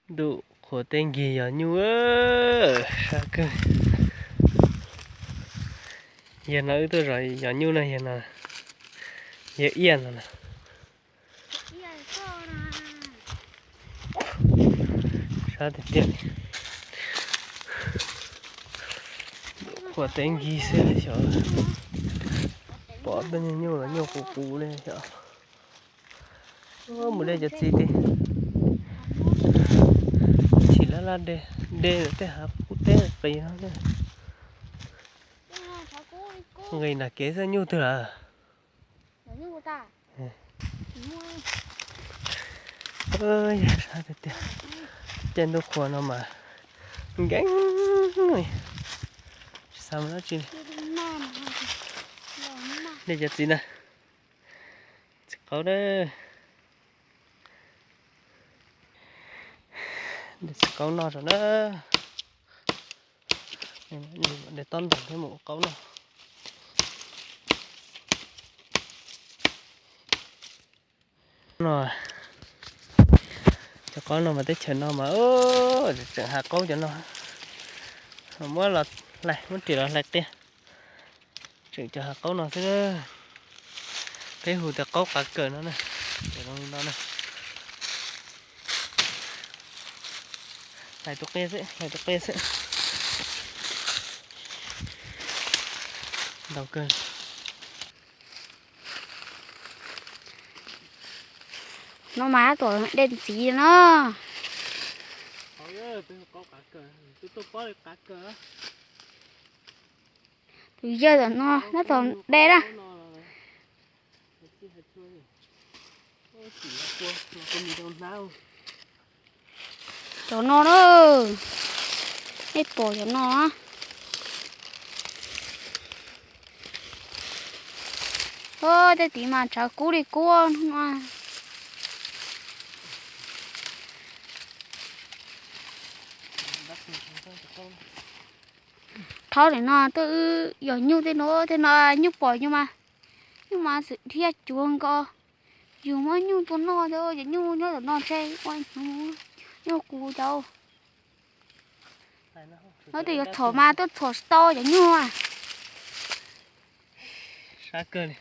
Ntuj, qhuav teb nkig yog nyuj, sab kawg. Yog no wb tuaj zov yog nyuj no, yog no, yog iaj no na. Sab tiag tiag li. Qhuav teb nkig xwb xyov. Pom tej nyuj los nyuj qus qus li xyov. Mus de cov txiv tid. Chim laj laj de, de tej hav qub teb qis no. Nqis nram kev xwb nyuj twg lawm. Sab tiag tiag. Caij ntuj qhua no mas nkees, tsis xav mus dab tsi li. De cov txiv na, txiv qaub na. De txiv qaub noj saum na. De tob ntoo thiab mus ua qaub noj. No, cov qaub no mas teb chaws no mas tseem hav qaub cov no. Muab los hlais, muab riam los hlais qia. Tseem cov hav qaub no xwb. Peb hu tias qaub qav kaws no na. Cov zoo li no na. Hlais tus qia xwb, hlais tus qia xwb. Ntau kawg. No mas tuam de ntxiv no. Tus yawg tom no, nab tom de na. Cov no na, nej pom cov no. Tej tid mas tshav kub li kub no. Thob nim no twb yog nyuj tej no, tej no nyuj pom yus mas, nyuj mas xwm dhia cuag nkaus. Yus muab nyuj tua noj, cov nyuj nyob tom no ntshe ua nyuj qus cov. Nyob twg yuav txhom mas tuaj txhom tsis tau cov nyuj. Sab kawg li.